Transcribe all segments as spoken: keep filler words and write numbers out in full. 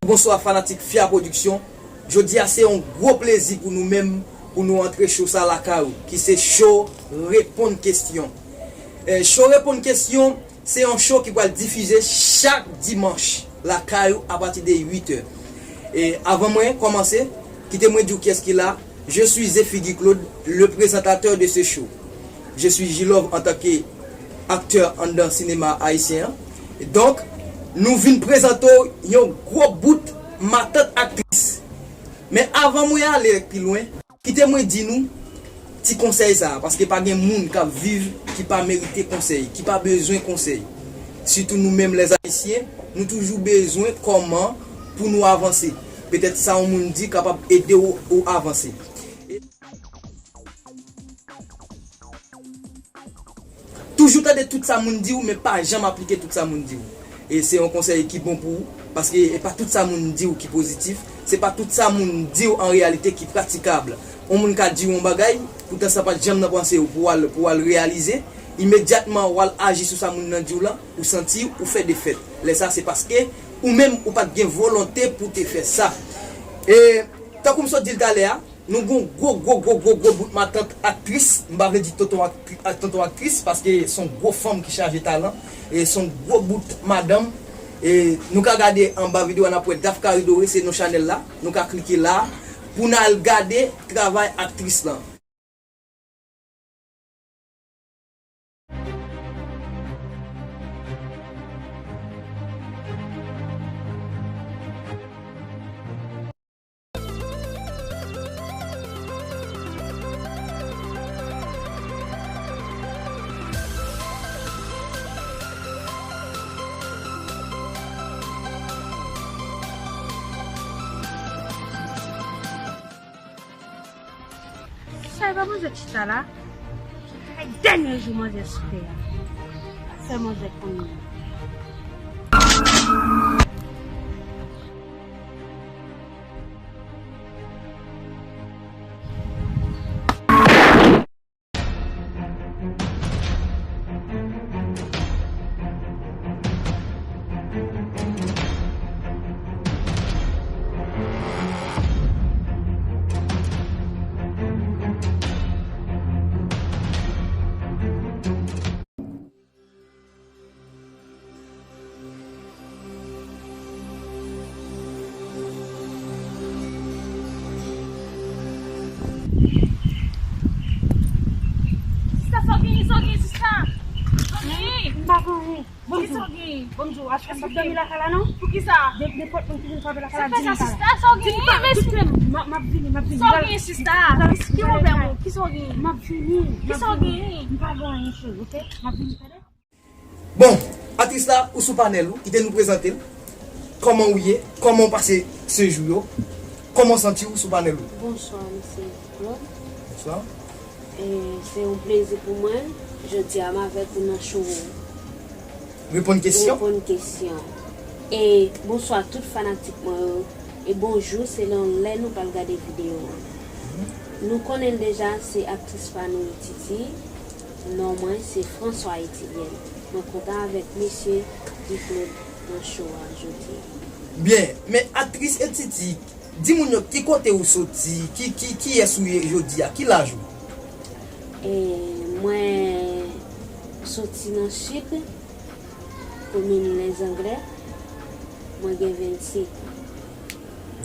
Bonswa fanatik Fia Production. Jodi a se yon gwo plezi pou nou menm pou nou antre show sa lakay ou, ki se show Reponn Kesyon. Eh, show Reponn Kesyon se yon show ki pral difize chak dimanch lakay ou apati de uit è. E avan mwen kòmanse, kite mwen di w kiyès ki la. Je suis Zephy Guy Claude, le présentateur de ce show. Je suis J-Love antanke aktè anndan sinema ayisyen an. Donk, nou vin prezante w yon gwo bout matant aktris. Men avan mwen ale pi lwen, kite mwen di nou ti konsèy sa a, paske pa gen moun k ap viv ki pa merite konsèy, ki pa bezwen konsèy. Sitou nou menm lèzayisyen, nou toujou bezwen kòman pou nou avanse. Petèt sa yon moun di kapab ede w, ou avanse. Toujou tande tout sa moun di w, men pa janm aplike tout sa moun di w. E se yon konsèy ki bon pou ou, paske e pa tout sa moun di w ki pozitif, se pa tout sa moun di w an reyalite ki pratikab. Yon moun ka di w yon bagay, poutan sa pa t janm nan panse w pou w al, pou w al reyalize, imedyatman w al aji sou sa moun nan di w lan, ou santi ou fè defèt. Lè sa se paske ou menm ou pa t gen volonte pou te fè sa. E tankou m sot di l talè a, nou gon gwo, gwo, gwo, gwo, gwo bout matant aktris. M pa vle di tonton aktri-, ak tonton aktris, paske se yon gwo fanm ki chaje talan. E se yon gwo bout madanm. E nou ka gade anba videyo a, n ap wè Daph Caridore, se non chanèl la. Nou ka klike la pou n al gade travay aktris lan. Sa e pa manzè chita la? Ay, dènye jou manzè sou tè a. Fè manzè konnen. Sista, sa w genyen, sa w genyen, sista? Sa w genyen? M pa gen anyen. Kisa w genyen? Bonjou. Bonjou. Achte m ap dòmi lakay la, non? Poukisa? De, nenpòt moun ki vin frape lakay la, di m sa. Sa w genyen, mesye? M ap, m ap vini, m ap vini. Sa w genyen, sista? Ki pwoblèm ou? Kisa w genyen? M ap vini. Kisa w genyen? M pa gen anyen, cheri, oke? M ap vini, tande? Bon, aktris la, ou sou panèl ou, kite nou prezante l. Kòman ou ye? Kòman w pase sejou yo? Kòman w santi w sou panèl ou? Bonswa, mesye Claude. Bonswa. E se yon plezi pou mwen. Jodi a, m avèk ou nan show Reponn Kesyon. Reponn Kesyon. E bonswa tout fanatik mwen yo. E bonjou, selon lè nou pral gade videyo an. Nou konnen l deja, se aktris pa nou Titi. Non mwen se François Etienne. Mwen kontan avèk mesye Guy Claude nan show a jodi a. Byen, men aktris Etiti, di moun yo ki kote ou soti, ki, ki, kiyès ou ye jodi a, ki laj ou? E mwen soti nan Sid, komin Lèzanglè, mwen gen vennsenk an.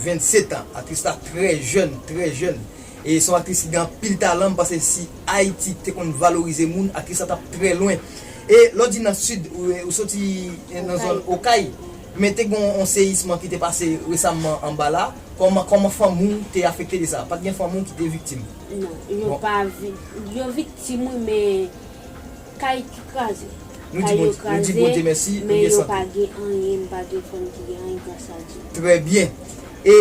Vennsentan, aktris la trè jèn, trè jèn. E se yon aktris ki gen anpil talan, m panse si Ayiti te konn valorize moun, aktris la t ap trè lwen. E lè w di nan Sid, ou, ou soti nan zòn Okay, men te gen yon seyisman ki te pase resamman anba la. Kòman, kòman fanmi w te afekte de sa? Pa t gen fanmi w ki te viktim? Non, yo pa vi-, yo viktim, wi, men kay ki kraze. Kay yo kraze, men yo pa gen anyen, m pa gen fanmi ki gen anyen gras a Dye. Trè byen. E,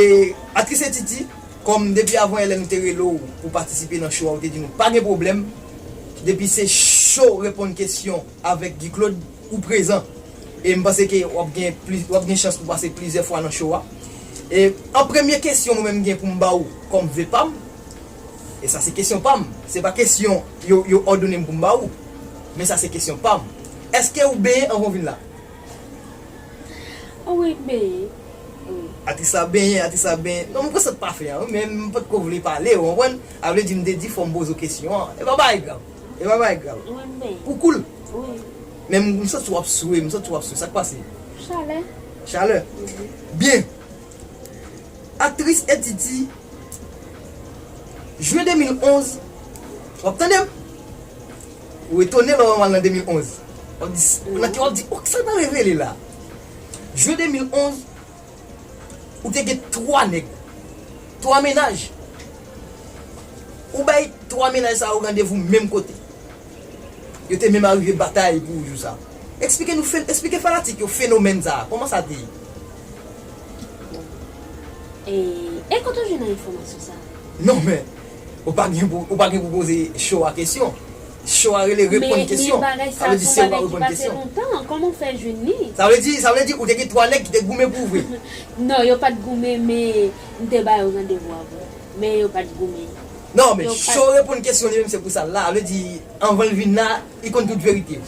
aktris Etiti, kòm depi avan yè lè nou te rele w pou patisipe nan show a, ou te di nou pa gen pwoblèm. Depi se show Reponn Kesyon avèk Guy Claude, ou prezan. E m panse ke w ap gen pli-, w ap gen chans pou pase plizyè fwa nan show a. E an premye kesyon mwen menm gen pou m ba ou kòm ve pa m, e sa se kesyon pa m, se pa kesyon yo, yo òdone m pou m ba ou, men sa se kesyon pa m. Èske ou benyen anvan w vin la? O wi, m benyen. Wi. Atis la benyen, atis la benyen. Non, m konn sa k pa fè an, men m potko vle pale, ou konprann? A vle di, m te di fò m poze w kesyon an. E pa bagay grav. E pa bagay grav. Pou koul. Men m, m santi w ap swe, m santi w ap swe. Sa k pase? Chalè. Chalè? Byen. Aktris Etiti, jen de mil onz, w ap tande m? Ou etone lè w wè m al nan de mil onz. W ap di, nan kè w ap di, oh, sa k ta revele la? Jen de mil onz, ou te gen twa nèg, twa mennaj. Ou bay twa mennaj sa yo randevou menm kote. Yo te menm arive batay pou jou sa. Eksplike nou, fen- eksplike fanatik yo fenomèn sa. Kòman sa te ye? E, e kote w jwenn enfòmasyon sa? Non, men, ou pa gen pou, ou pa gen pou poze show a kesyon. Show a rele reponn kesyon. Sa vle di se ou pa reponn kesyon. Kòman w fè jwenn li? Sa vle di, sa vle di ou te gen twa nèg ki te goumen pou vre. Non, yo pa t goumen, men m te ba yo randevou avan. Men yo pa t goumen. Non, men show reponn kesyon li menm se pou sa l la. Sa vle di, anvan l vin la, li konn tout verite.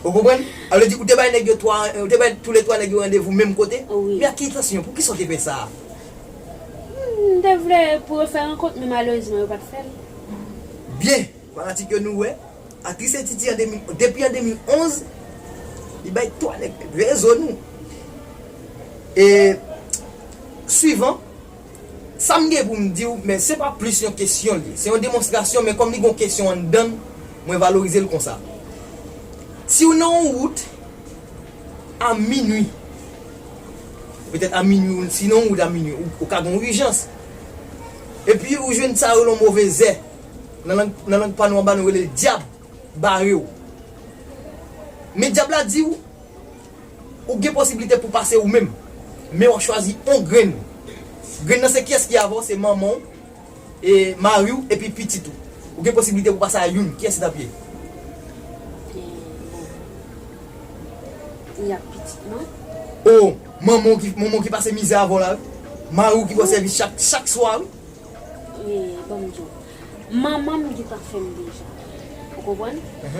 Ou konprann? Sa vle di, ou te bay nèg yo twa, ou te bay toulètwa nèg yo randevou menm kote. Men ak ki entansyon? Poukisa w te fè sa? M te vle pou yo fè rankont, men malerezman yo pa t fè l. Byen, fanatik yo, nou wè. Aktris Etiti an de mil, depi an de mil onz, li bay twa nèg rezo nou. E, swivan, sa m gen pou m di w, men se pa plis yon kesyon li ye. Se yon demonstrasyon, men kòm li gen yon kesyon anndan l, mwen valorize l konsa. Si w nan yon wout, a minwi, petèt a minwi, si w nan yon wout a minwi, ou, ou ka gen yon ijans. Epi ou jwenn sa yo nan yon move zè. Nan lang, nan lang pa nou anba, nou rele l dyab bare w. Men dyab la di w, ou gen posiblite pou pase ou menm. Men w ap chwazi yon grenn. Grenn nan se kiyès ki avè w, se manman w, e mari w, epi pitit ou. Ou gen posiblite pou pase a youn. Kiyès li t ap ye? Li ap pitit mwen. O, manman w ki, manman w ki pase mizè avè w la, wi. Mari w ki ba w sèvis chak, chak swa, wi. Wi, ban m di w. Manman m gentan fè m deja. Ou konprann?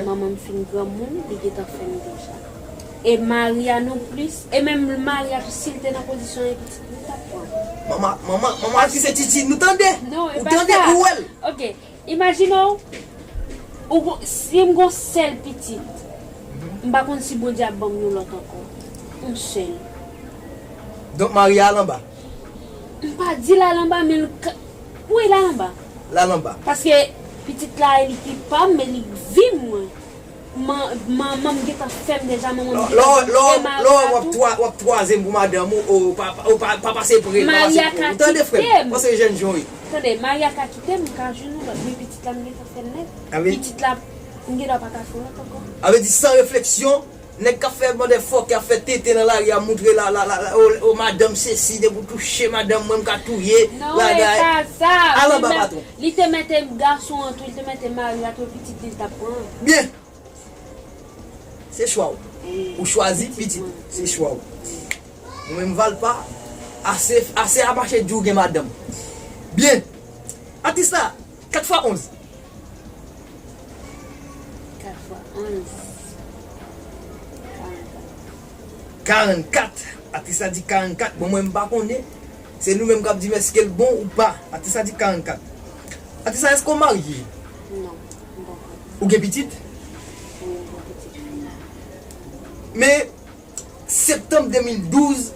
Manman m fin granmoun, li gentan fè m deja. E mari a non plis, e menm mari a tou, si l te nan pozisyon yon pitit, li t ap pran. Manman, manman, manman a ki se Titi, nou tande? Non, e pa sa. Ou tande, ou wè l? Ok, imajine w, ou gon, si m gon sèl pitit, m pa konn si Bondye ap ban m yon lòt ankò. Yon sèl. Donk mari a al anba? M pa di l al anba, men l ka, wi, l al anba. L al anba. Paske pitit la, li pi pa m, men li vi mwen. Man, manman m gentan fè m deja, manman m gentan fè m. Lè w, lè w, lè w wè w ap twa, w ap twaze m pou madanm ou, ou pa, ou pa, pa pase pre, pa pase pre. Ou tande, frè m? Panse jèn jan w ye. Tande, mari a ka kite m, m ka jwenn yon lòt, men pitit la, m gentan fè l nèt. Pitit la, m gendwa pa ka fè yon lòt ankò. Sa vle di, san refleksyon, nèg k ap fè motherfuck, k ap fè tenten nan lari a, moutre la, la, la, la, o, o, madanm sesi, depi w touche madanm mwen, m ka touye, bagay. Non, e pa sa. Al anba, patwon. Li te mete gason an tou, li te mete mari a tou, pitit li, li t ap pran. Byen. Se chwa w. Ou chwazi pitit. Se chwa w. Mwen menm, Valpa, ase, ase a mache di w gen madanm. Byen. Atis la, kat fwa onz. Kat fwa onz. Karannkat. Karannkat. Atis la di karannkat. Bon, mwen, m pa konnen. Se nou menm k ap di m èske l bon ou pa. Atis la di karannkat. Atis la, èske w marye? Non, m poko. Ou gen pitit? Wi, m gen pitit. Men, septanm de mil douz,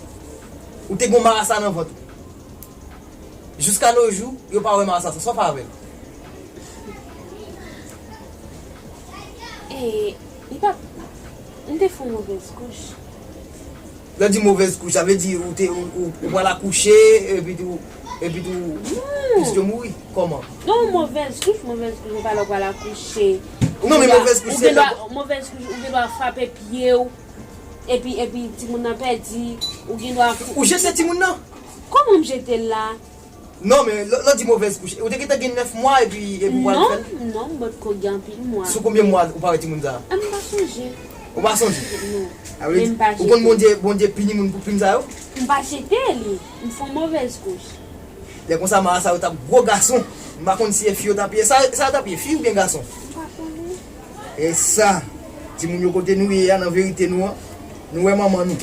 ou te gen marasa nan vant ou. Jiska no jou, yo pa wè marasa sa. Sa w fè avè l? E, li pa, m te fè yon movèz kouch. Lè w di movèz kouch, sa vle di ou te, ou, ou, ou pral akouche, epi tou, epi tou, pitit yo mouri. Kòman? Non, movèz kouch, movèz kouch, ou pa lè w pral akouche. Non, men movèz kouch, se lè. Movèz kouch, ou gendwa frape pye w, epi, epi timoun nan pèdi, ou gendwa. Ou jete timoun nan? Kòman m jete l la? Non, men lè, lè w di movèz kouch, ou te gentan gen nèf mwa epi, epi w al fè l? Non, non, m potko gen anpil mwa. Sou konbyen mwa ou pare timoun sa a? M pa sonje. Ou pa sonje? Non. Men m pa jete. Ou konn Bondye, Bondye pini moun pou krim sa yo? M pa jete li. M fè yon movèz kouch. Lè konsa, marasa yo t ap gwo gason. M pa konn si e fi yo t ap ye. Sa, sa yo t ap ye, fi oubyen gason? M pa konnen. E sa, timoun yo, kote nou ye a, nan verite nou an, nou wè manman nou.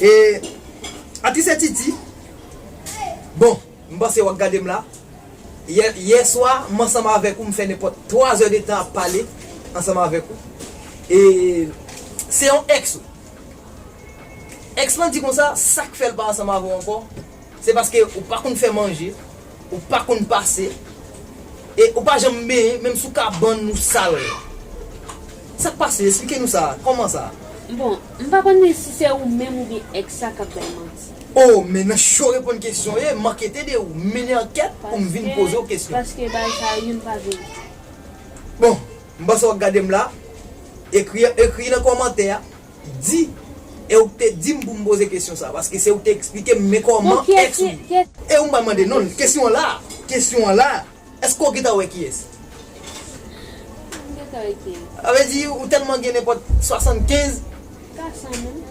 E Atris Titi, bon, m panse w ap gade m la. Yè, yè swa, m ansanm avèk ou, m fè nenpòt twa zè de tan ap pale ansanm avèk ou. E se yon èks ou. Èks lan di konsa, sa k fè l pa ansanm avè w ankò, se paske ou pa konn fè manje, ou pa konn pase, e ou pa janm benyen, menm sou kabann ou sal. Sa k pase? Esplike nou sa. Kòman sa? Bon, m pa konn si se ou menm oubyen èks sa k ap bay manti. Oh, men nan cho reponn kesyon ye, m ankyete de ou, m mennen ankèt pou m vin poze w kesyon. Paske bagay sa yo youn pa verite. Bon, m panse w ap gade m la, ekri, ekri nan kòmantè a, di, e ou te di m pou m poze kesyon sa, paske se ou te eksplike m men kòman èks ou ye. E ou m pa mande non, kesyon an la, kesyon an la, èske w gentan wè kiyès? M gentan wè kiyès. Sa vle di ou tèlman gen nenpòt swasannkenz. Gason menm.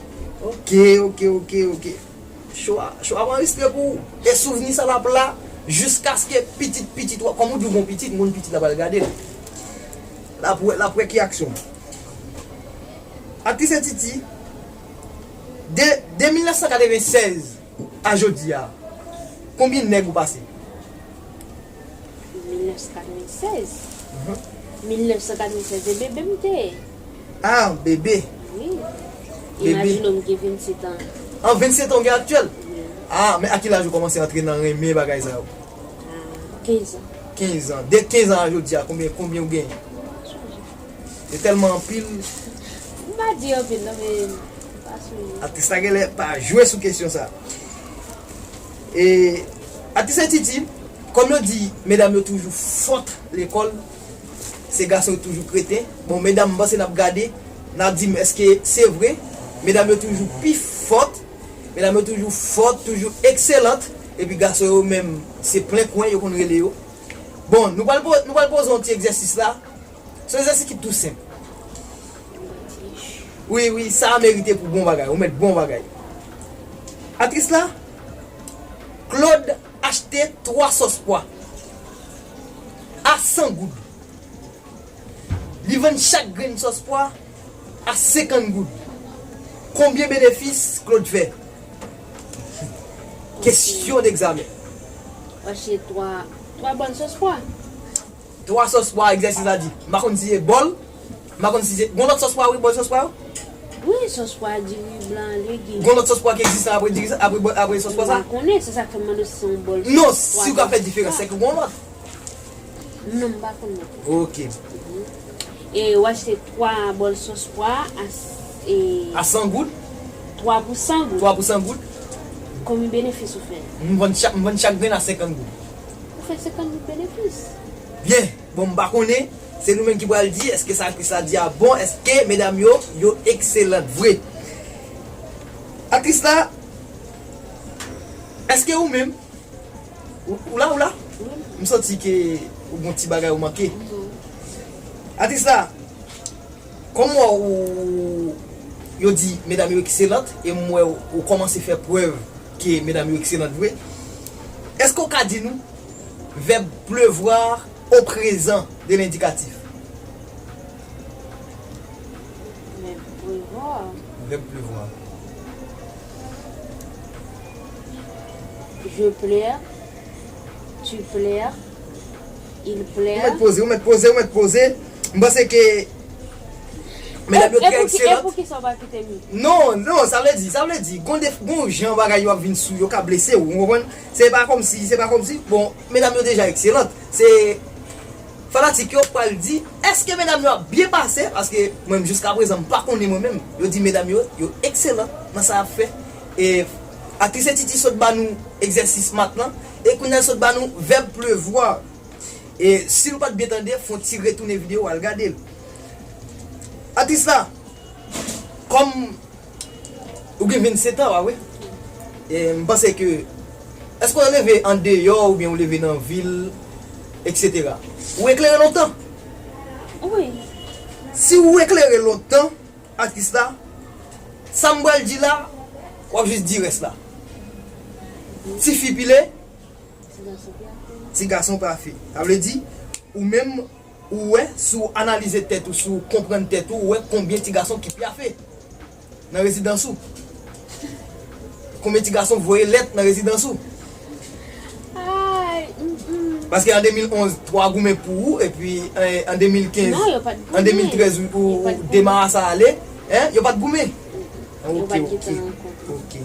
Ok, ok, ok, ok. Cho a, cho a ap anrejistre pou ou. E souvni sa l ap la jiskaske pitit pitit ou, kòm ou di w gon pitit, m konn pitit la pral gade l. L ap wè, l ap wè ki aksyon. Atris Titi, de, de mil nèf san katreven sèz a jodi a, konbyen nèg ou pase? Mil nèf san katreven sèz. Mil nèf san katreven sèz, e bebe m te ye. Ah, bebe. Wi. Imajine w, m gen vennsèt an. An vennsèt an w gen aktyèl? Wi. Ah, men a ki laj ou kòmanse antre nan renmen bagay sa yo? Ah, kenz an. Kenz an. De kenz an a jodi a, konbyen, konbyen ou genyen? Se tèlman anpil. M pa di anpil non, men m pa sonje. Atris la genlè pa jwe sou kesyon sa. E atris Titi, kòm yo di, medam yo toujou fòt lekòl, se gason yo toujou kreten. Bon, medam, m panse n ap gade, n a di m èske se vre? Medam yo toujou pi fòt, medam yo toujou fòt, toujou ekselant, epi gason yo menm, se plen kwen yo konn rele yo. Bon, nou pral po-, nou pral poze yon ti egzèsis la. Se yon egzèsis ki tou senp. Wi, wi, sa a merite pou bon bagay. Ou mèt bon bagay. Atris la, Claude achte twa sòs pwa a san goud. Li vann chak grenn sòs pwa a senkant goud. Konbyen benefis Claude fè? Kesyon degzamen. Ou achte twa, twa bòl sòs pwa. Twa sòs pwa, egzèsis la di. M pa konn si se bòl. M pa konn si se. Gon lòt sòs pwa, wi, bòl sòs pwa yo? Wi, sòs pwa, diri blan, legim. Gon lòt sòs pwa ki egziste apre diri sa, apre, apre sòs pwa sa? M pa konnen, se sa k fè m mande si se yon bòl. Non, si w ka fè diferans, se ke gon lòt. Non, m pa konn non. Ok. E ou achte twa bòl sòs pwa a, e, A san goud? Twa pou san goud. Twa pou san goud? Konbyen benefis ou fè? M vann chak, m vann chak grenn a senkant goud. Ou fè senkant goud benefis. Byen, bon, m pa konnen. Se nou menm ki pral di, èske sa, sa di a bon, èske medam yo, yo ekselant vre. Atris la, èske ou menm, ou, ou la, ou la? M santi ke ou gon ti bagay ou manke. Atris la, kòm ou, ou, yo di medam yo ekselant, e m wè ou, ou kòmanse fè prèv ke medam yo ekselant vre, èske ou ka di nou vèb pleuvoir au présent de l'indicatif? Vèb pleuvoir. Vèb pleuvoir. Je pleure. Tu pleures. Il Ou pleure. mèt poze, ou mèt poze, ou mèt poze. M panse ke medam yo E trè pou ki, e ekselant. Pou ki sa w pa kite m? Non, non, sa vle di, sa vle di, gon de, gon jan bagay yo ap vin sou yo ka blese w, ou konprann? Se pa kòmsi, se pa kòmsi, bon, medam yo deja ekselant. Se fanatik yo pral di, èske medam yo ap byen pase? Paske mwen menm jiskaprezan m pa konnen mwen menm. Yo di medam yo, yo ekselan nan sa y ap fè. E atris Titi sot ba nou egzèsis mat lan, e kounye a l sot ba nou vèb pleuvoir. E si nou pa t byen tande, fè yon ti retounen videyo a, al gade l. Atris la, kòm ou gen vennsenk an, pa vre? E m panse ke, èske w leve andeyò oubyen w leve nan vil, etsetera? Ou eklere lontan? Wi. Si ou eklere lontan, atris la, sa m pral di la, w ap jis di rès la. Tifi pile, Ti gason ki ap fè. Ti gason pa fè. Sa vle di, ou menm, ou wè, si w analize tèt ou, si w konprann tèt ou, ou wè konbyen ti gason ki pyafe nan rezidans ou. Konbyen ti gason voye lèt nan rezidans ou? Ay, mm, mm. Paske an de mil onz, twa goumen pou ou, epi, eh, an de mil kenz, non, yo pa t goumen. An de mil trèz, ou, ou, yo pa t goumen. Demarasa ale, en, yo pa t goumen. Yo pa t gentan rankontre. Ok.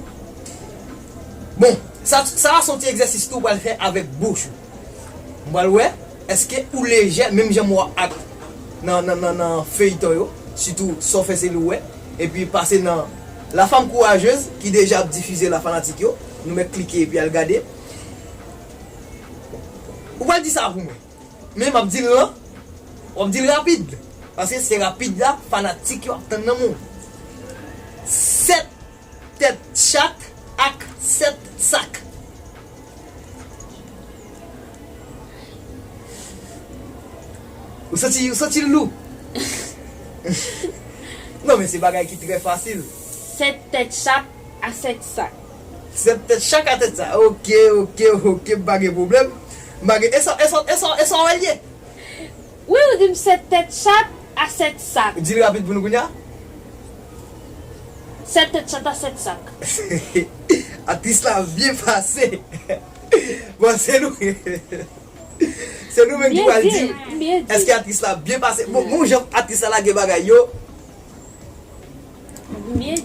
Bon, sa, sa a se yon ti egzèsis tou w pral fè avèk bouch ou. M pral wè, èske ou lejè, menm jan m wè ak nan, nan, nan, nan feyton yo, sitou Sò Fè Se Li W, epi pase nan La Femme Courageuse, ki deja ap difize la fanatik yo, nou mèt klike epi al gade. Ou pral di sa pou mwen. Men m ap di l lan, w ap di l rapid. Paske se rapid la, fanatik yo ap tann nan men w. Sèt tèt chat ak sèt sak. Ou santi, ou santi l lou? Non, men se bagay ki trè fasil. Sèt tèt chat a sèt sak. Sèt tèt chat a sèt sak. Ok, ok, ok, m pa gen pwoblèm. M pa gen, e sa, e sa, e sa, e sa w wè l ye? Wi, ou di m sèt tèt chat a sèt sak. Di l rapid pou nou kounye a. Sèt tèt chat a sèt sak. Aktris la byen pase. Bon, se nou. Se nou menm ki pral di èske aktris la byen pase. Bon, bon jan aktris la lage bagay yo.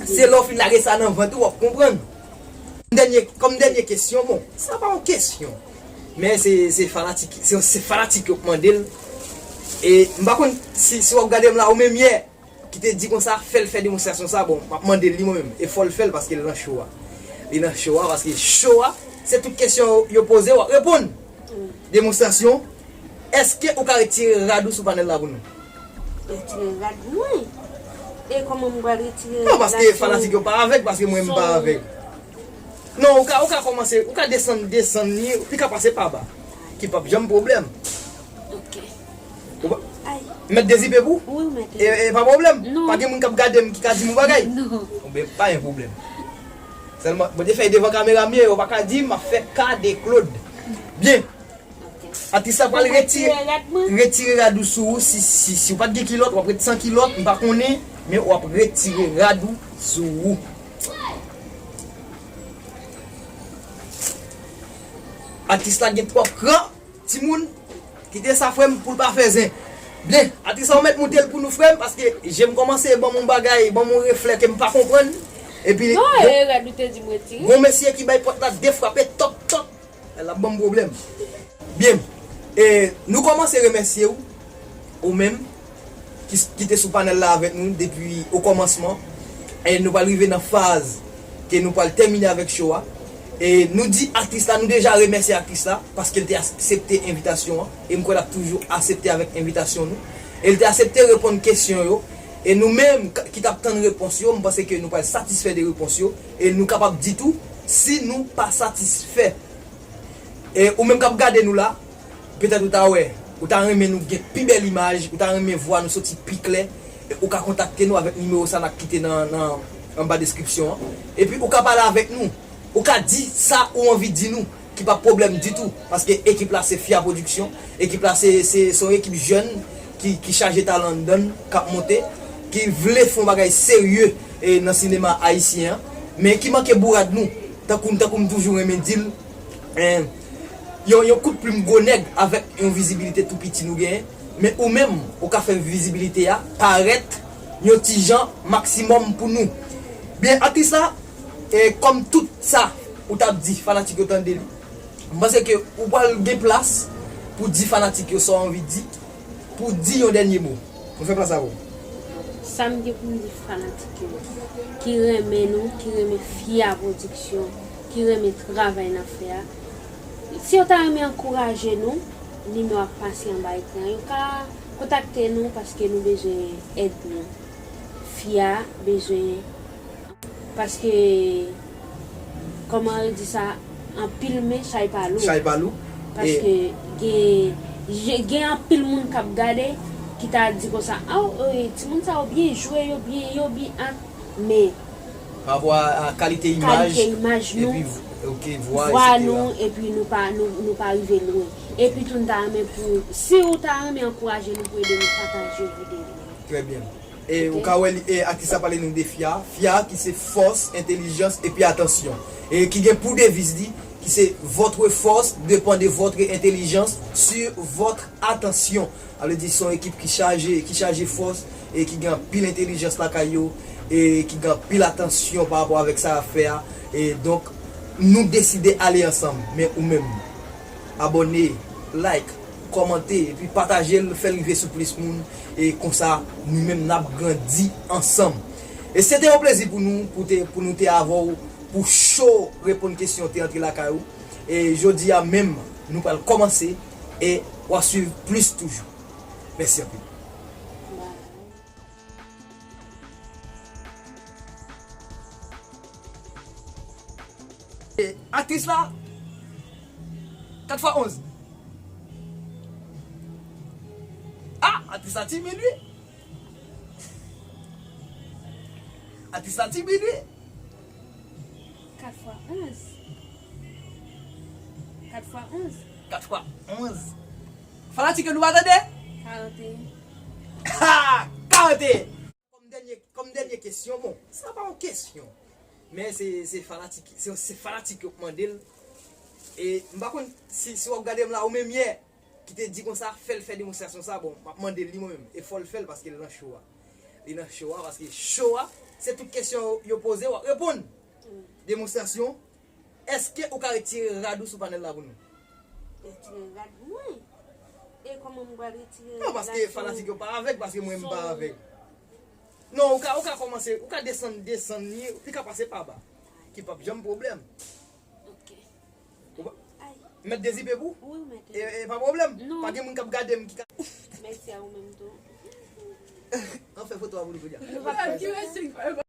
Se lè w fin lage sa nan vant ou, w ap konprann. Dènye, kòm dènye kesyon, bon, sa pa yon kesyon. Men se, se fanatik, se, se fanatik yo k mande l. E m pa konn si, si w ap gade m la, ou menm yè, ki te di konsa, fè l fè demonstrasyon sa, bon, m ap mande l li mwen menm. E fò l fè l paske l nan cho a. Li nan cho a, paske cho a, se tout kesyon yo poze, w ap reponn. Demonstrasyon, èske ou ka retire rad ou sou panèl la pou nou? Retire rad mwen? E kòman m pral retire rad sou... Non, paske fanatik yo pa avèg, paske mwen m pa avèg. Non, ou ka, ou ka kòmanse, ou ka desann, desann li, li ka pase pa ba. Ki p ap janm pwoblèm. Ok. Ou pa, ay. Mèt dezipe pou? Wi, mèt. E, e pa pwoblèm? Non. Pa gen moun k ap gade m ki ka di m yon bagay? Non. Bon, ben, pa gen pwoblèm. Sèlman, bon, te fè devan kamera m ye, yo pa ka di m ap fè ka de Claude. Byen. Ok. Atis la pral retire, retire rad ou sou ou. Si, si, si w pa t gen kilòt, w ap ret san kilòt, m pa konnen, men w ap retire rad ou sou ou. Atis la gen twòp kran, timoun, kite sa frè m pou l pa fè zen. Byen, atis la ou mèt moute l pou nou frè m, paske je m kòmanse ban m yon bagay, ban m yon reflè ke m pa konprann. Epi, non, e rad ou te di m retire. Gon mesye ki bay pòt la de frape, tòp, tòp. L ap ban m pwoblèm. Byen. E nou kòmanse remèsye w, ou menm, ki, ki te sou panèl la avèk nou depi okòmansman. E nou pral rive nan faz ke nou pral tèmine avèk cho a. E nou di aktris la, nou deja remèsye aktris la, paske l te aksepte envitasyon an. E m kwè l ap toujou aksepte avèk envitasyon nou. E l te aksepte reponn kesyon yo. E nou menm, k-, ki t ap tann repons yo, m panse ke nou pral satisfè de repons yo. E nou kapab di tou, si nou pa satisfè. E ou menm k ap gade nou la, petèt ou ta wè, ou ta renmen nou gen pi bèl imaj, ou ta renmen vwa nou soti pi klè, e ou ka kontakte nou avèk nimewo sa n ap kite nan, nan, anba deskripsyon an. Epi ou ka pale avèk nou, ou ka di sa ou anvi di nou, ki pa pwoblèm ditou, paske ekip la se Fia Production, ekip la se, se, se yon ekip jèn ki, ki chaje talan anndan l, k ap monte, ki vle fè yon bagay serye, e, nan sinema ayisyen an, men ki manke bourad nou, tankou, tankou m toujou renmen di l, en, yon, yon kout plim gwo nèg avèk yon vizibilite tou piti nou genyen, men ou menm, ou ka fè vizibilite a parèt yon ti jan maksimòm pou nou. Byen, aktris la, e, kòm tout sa ou t ap di, fanatik yo tande li, m panse ke ou pral gen plas pou di fanatik yo sa w anvi di, pou di yon dènye mo. Nou fè plas avè w. Sa m gen pou m di fanatik yo, ki renmen nou, ki renmen Fia Production, ki renmen travay n ap fè a. Si yo ta renmen ankouraje nou, nimewo ap pase anba ekran an, yo ka kontakte nou paske nou bezwen èd nou. Fia bezwen, paske, kòman yo di sa, anpil men chay pa lou. Chay pa lou. Paske gen, gen anpil moun k ap gade ki ta di konsa, aw, e, timoun sa yo byen jwe, yo byen, yo byen ak, men pa rapò a, a kalite imaj, kalite imaj nou, epi v-, ok, vwa, vwa etsetera, nou, epi nou pa, nou, nou pa rive lwen. Epi tou, n ta renmen pou, si ou ta renmen ankouraje nou pou ede nou pataje videyo. Trè byen. E ou ka wè li, e, aktris la pale nou de Fia. Fia ki se fòs, entèlijans epi atansyon. E ki gen pou deviz li, ki se votre force dépend de votre intelligence sur votre attention. Sa vle di se yon ekip ki chaje, ki chaje fòs e ki gen anpil entèlijans lakay yo e ki gen anpil atansyon pa rapò avèk sa y ap fè a. E donk, nou deside ale ansanm, men ou menm, abòne, like, kòmante, epi pataje l, fè l rive sou plis moun, e konsa, nou menm n ap grandi ansanm. E se te yon plezi pou nou, pou te, pou nou te avè w, pou show reponn kesyon te antre lakay ou. E jodi a menm, nou pral kòmanse, e w a swiv plis toujou. Mèsi anpil. E aktris la, kat fwa onz. Ah, aktris la timid, wi. Aktris la timid, wi. Kat fwa onz. Kat fwa onz. Kat fwa onz. Fanatik yo, nou pa tande? Karanteyen. Ha! Karanteyen! Kòm dènye, kòm dènye kesyon, bon, sa pa yon kesyon. Men se, se fanatik, se, se fanatik yo k mande l. E m pa konn si, si w ap gade m la, ou menm yè, ki te di konsa, fè l fè demonstrasyon sa, bon, m ap mande l li mwen menm. E fò l fè l paske l nan show a. Li nan show a, paske show a, se tout kesyon yo, yo poze, w ap reponn. Demonstrasyon, èske ou ka retire rad ou sou panèl la pou nou? Retire rad mwen? E kòman m pral retire rad la sou... Non, paske fanatik yo pa avèg, paske mwen m pa avèg. Non, ou ka, ou ka kòmanse, ou ka desann, desann li, li ka pase pa ba. Ki p ap janm pwoblèm. Ok. Ou pa... Ay. Mèt dezipe pou? Wi, mèt. E, e pa pwoblèm. Non. Pa gen moun k ap gade m ki ka... Mèsi a ou menm tou. An fè foto a pou nou kounye a. Nou pa...